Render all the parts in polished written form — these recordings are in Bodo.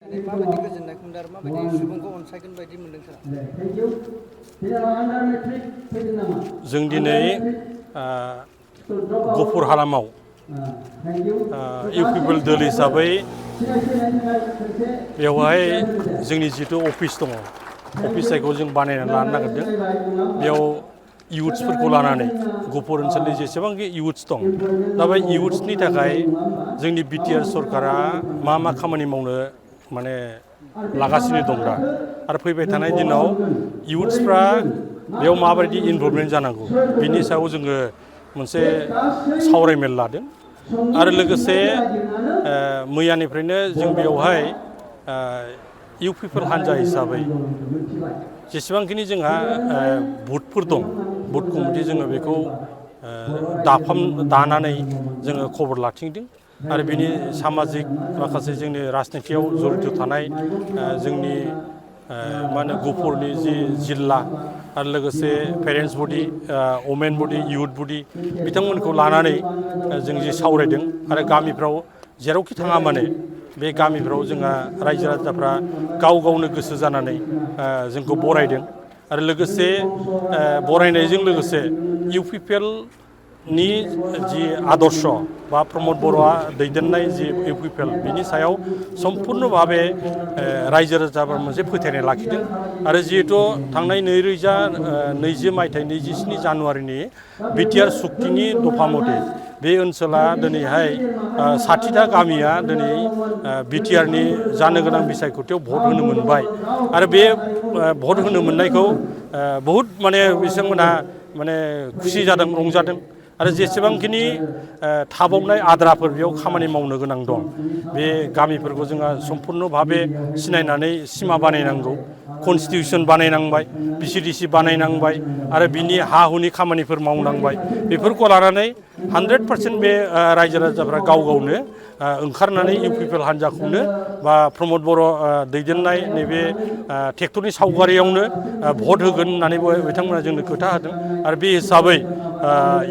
जों दिनै गफुर हालामाव इउपिपिएल दोल हिसाबै बेवहाय जोंनि जितु अफिस दङ अफिस जायखौ जों बानायना लानो नागिरदों बेयाव इयुथ्सफोरखौ लानानै गफुर ओनसोलनि जेसेबांखि इयुथ्स दं दा बे इयुथ्सनि थाखाय जोंनि बिटिआर सरकारा मा खामानि मावनो माने लागासिनो दं दा आरो फैबाय थानाय दिनाव इयुथ्सफ्रा बेयाव माबायदि इनभल्भमेन्ट जानांगौ बिनि सायाव जोङो मोनसे सावरायमेल लादों आरो लोगोसे मैयानिफ्रायनो जों बेयावहाय इउपिपिएल हान्जा हिसाबै जेसेबांखिनि जोंहा बुथफोर दं बुथ कमिटि जोङो बेखौ दानानै जोङो खबर लाथिंदों आरो बिनि सामाजिक माखासे जोंनि राजनितियाव जड़ित थानाय जोंनि मा होनो गफुरनि जि जिल्ला आरो लोगोसे पेरेन्टस बडि वमेन बडि इयुथ बडि बिथांमोनखौ लानानै जों जि सावरायदों आरो गामिफ्राव जेरावखि थाङा माने बे गामिफ्राव जोंहा रायजो राजाफ्रा गाव गावनो गोसो जानानै जोंखौ बरायदों आरो लोगोसे बरायनायजों लोगोसे इउपिपिएल नि जि आदर्श बा प्रमद बर'आ दैदेननाय जि इउपिपिएल बिनि सायाव सम्पुर्ण भाबे रायजो राजाफ्रा मोनसे फोथायनाय लाखिदों आरो जिहेतु थांनाय 2020 मायथाइ 27 जानुवारिनि बिटिआर सुक्तिनि दफा मथे बे ओनसोला दिनैहाय 60टा गामिया दिनै बिटिआरनि जानो गोनां बिसायख'थियाव भट होनो मोनबाय आरो बे भट होनो मोननायखौ बहुद माने बिथांमोनहा माने खुसि जादों रंजादों आरो जेसेबांखिनि थाबावनाय आद्राफोर बेयाव खामानि मावनो गोनां दं बे गामिफोरखौ जोंहा सम्पुर्ण भाबे सिनायनानै सिमा बानायनांगौ कनस्टिटिउसन बानायनांबाय पिसिडिसि बानायनांबाय आरो बिनि हा हुनि खामानिफोर मावनांबाय बेफोरखौ लानानै 100% बे रायजो राजाफ्रा गाव गावनो ओंखारनानै इउपिपिएल हान्जाखौनो बा प्रमद बर' दैदेननाय नैबे ट्रेक्टरनि सावगारियावनो भट होगोन होननानै बिथांमोना जोंनो खोथा होदों आरो बे हिसाबै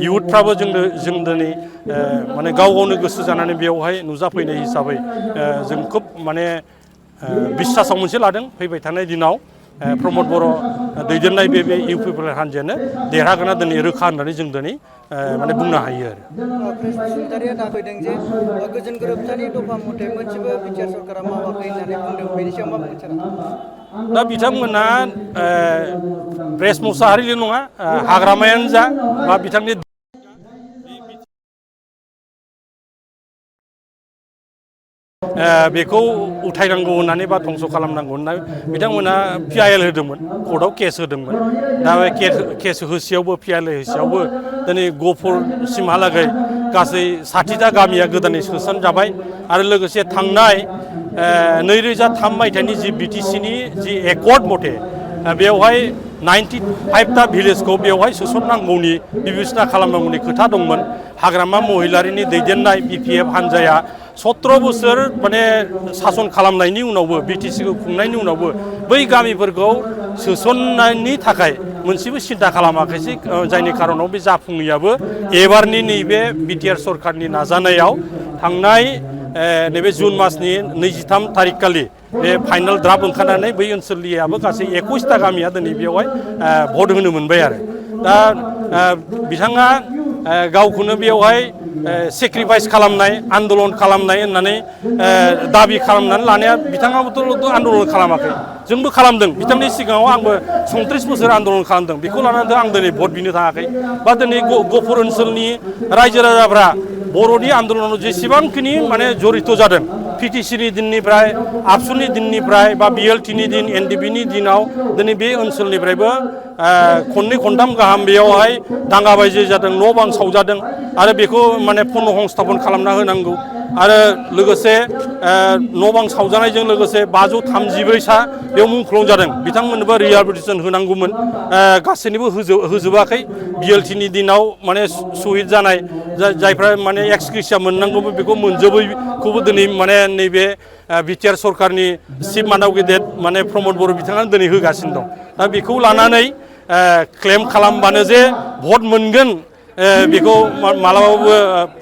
इयुथफ्राबो जों दिनै माने गाव गावनो गोसो जानानै बेयावहाय नुजाफैनाय हिसाबै जों खोब माने बिसासाव मोनसे लादों फैबाय थानाय दिनाव प्रमद बर' दैदेननाय बे इउपिपिएल हान्जायानो देरहागोना दिनै रोखा होननानै जों दिनै माने बुंनो हायो आरो बसुमतारिया दाफैदों जे गोजोन गोरोबथानि दफा मथे मोनसेबो बिटिआर सरकारा मावाखै होननानै बुंदों बेनि सायाव मा बुंनो सारा दा बिथांमोना प्रेस मुसाहारिल' नङा हाग्रामायानो जा बा बिथांनि बेखौ उथायनांगौ होननानै बा धंस खालामनांगौ होननानै बिथांमोना पिआइएल होदोंमोन कर्टआव केस होदोंमोन दा बे केस होसेयावबो पिआइएल होसेयावबो दिनै गफुरसिमहालागै गासै 60टा गामिया गोदानै सोसनजाबाय आरो लोगोसे थांनाय 2003 मायथाइनि जि बिटिसिनि जि एकर्ड मथे बेवहाय 95टा भिलेजखौ बेवहाय सोसननांगौनि बिबेसना खालामनांगौनि खोथा दंमोन हाग्रामा महिलारिनि दैदेननाय बिपिएफ हान्जाया 17 बोसोर माने सासन खालामनायनि उनावबो बिटिसिखौ खुंनायनि उनावबो बै गामिफोरखौ सोसननायनि थाखाय मोनसेबो सिन्था खालामाखैसै जायनि खारनाव बे जाफुङैयाबो एबारनि नैबे बिटिआर सरकारनि नाजानायाव थांनाय नैबे जुन मासनि 23 तारिख खालि बे फाइनाल ड्राफ्ट ओंखारनानै बै ओनसोलनियाबो गासै 21टा गामिया दिनै बेवहाय भट होनो मोनबाय आरो दा बिथाङा गावखौनो बेवहाय सेक्रिफाइस खालामनाय आन्दलन खालामनाय होननानै दाबि खालामनानै लानाया बिथाङाबोथ' आन्दलन खालामाखै जोंबो खालामदों बिथांनि सिगाङाव आंबो 29 बोसोर आन्दलन खालामदों बेखौ लानानै आं दिनै भट बिनो थाङाखै बा दिनै गफुर ओनसोलनि रायजो राजाफ्रा बर'नि आन्दलनाव जेसेबांखिनि माने जड़ित जादों पिटिसिनि दिननिफ्राय आबसुनि दिननिफ्राय बा बिएलटिनि दिन एनडिपिनि दिनाव दिनै बे ओनसोलनिफ्रायबो खननै खनथाम गाहाम बेयावहाय दाङाबाजि जादों न' बां सावजादों आरो बेखौ माने पुनः संस्थापन खालामना होनांगौ आरो लोगोसे न' बां सावजानायजों लोगोसे 532सा बेयाव मुंख्लं जादों बिथांमोननोबो रिहेबिलिटेसन होनांगौमोन गासैनिबो होजोबाखै बिएलटिनि दिनाव माने शहीद जानाय जायफ्रा माने एक्सग्रेसिया मोननांगौमोन बेखौ मोनजोबैखौबो दिनै माने नैबे बिटिआर सरकारनि चिफ मानाव गेदेर माने प्रमद बर' बिथाङानो दिनै होगासिनो दं दा बेखौ लानानै क्लेम खालामबानो जे भट मोनगोन बेखौ मालाबाबो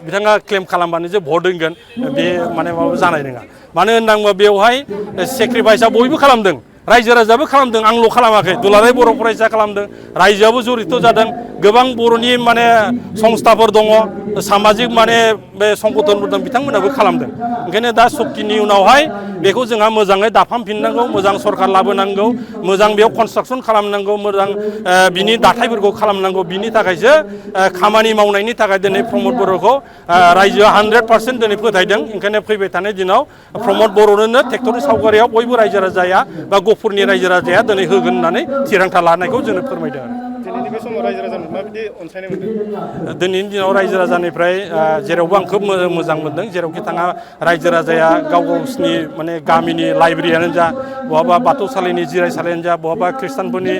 बिथाङा क्लेम खालामबानो जे भट होगोन बे माने माबा जानाय नङा मानो होनना बुङोबा बेवहाय सेक्रिफाइसआ बयबो खालामदों रायजो राजाबो खालामदों आंल' खालामाखै दुलाराय बर' फरायसा खालामदों रायजोआबो जड़ित जादों गोबां बर'नि माने संस्थाफोर दङ सामाजिक माने बे संगठनफोर दं बिथांमोनाबो खालामदों ओंखायनो दा सक्तिनि उनावहाय बेखौ जोंहा मोजाङै दाफामफिननांगौ मोजां सरकार लाबोनांगौ मोजां बेयाव कनस्ट्राक्सन खालामनांगौ मोजां बिनि दाथायफोरखौ खालामनांगौ बिनि थाखायसो खामानि मावनायनि थाखाय दिनै प्रमद बर'खौ रायजोआ 100% दिनै फोथायदों ओंखायनो फैबाय थानाय दिनाव प्रमद बर'नोनो ट्रेक्टरनि सावगारियाव बयबो रायजो राजाया बा गफुरनि रायजो राजाया दिनै होगोन होननानै थिरांथा लानायखौ जोंनो फोरमायदों आरो दिनैनि बे समाव रायजो राजानो माबायदि अनसायनाय मोनदों दिनैनि दिनाव रायजो राजानिफ्राय जेरावबो आं खोब मोजां मोनदों जेरावखि थाङा रायजो राजाया गाव गावसिनि माने गामिनि लाइब्रेरियानो जा बहाबा बाथौसालिनि जिरायसालियानो जा बहाबा खृष्टानफोरनि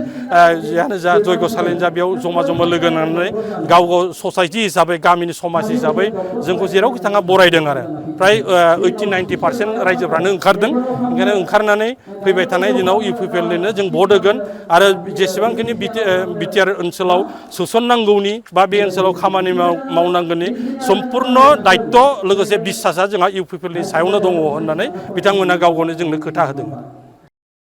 जियानो जा जयग'सालियानो जा बेयाव जमा जमा लोगो नांनानै गाव गाव ससाइटि हिसाबै गामिनि समाज हिसाबै जोंखौ जेरावखि थाङा बरायदों आरो फ्राय 80-90% रायजोफ्रानो ओंखारदों ओंखायनो ओंखारनानै फैबाय थानाय दिनाव इउपिपिएलनो जों भट होगोन आरो जेसेबांखिनि बिटिआर ओनसोलाव सोसननांगौनि बा बे ओनसोलाव खामानि मावनांगौनि सम्पुर्ण दायित्व लोगोसे बिसासा जोंहा इउपिपिएलनि सायावनो दङ होननानै बिथांमोना गाव गावनो जोंनो खोथा होदों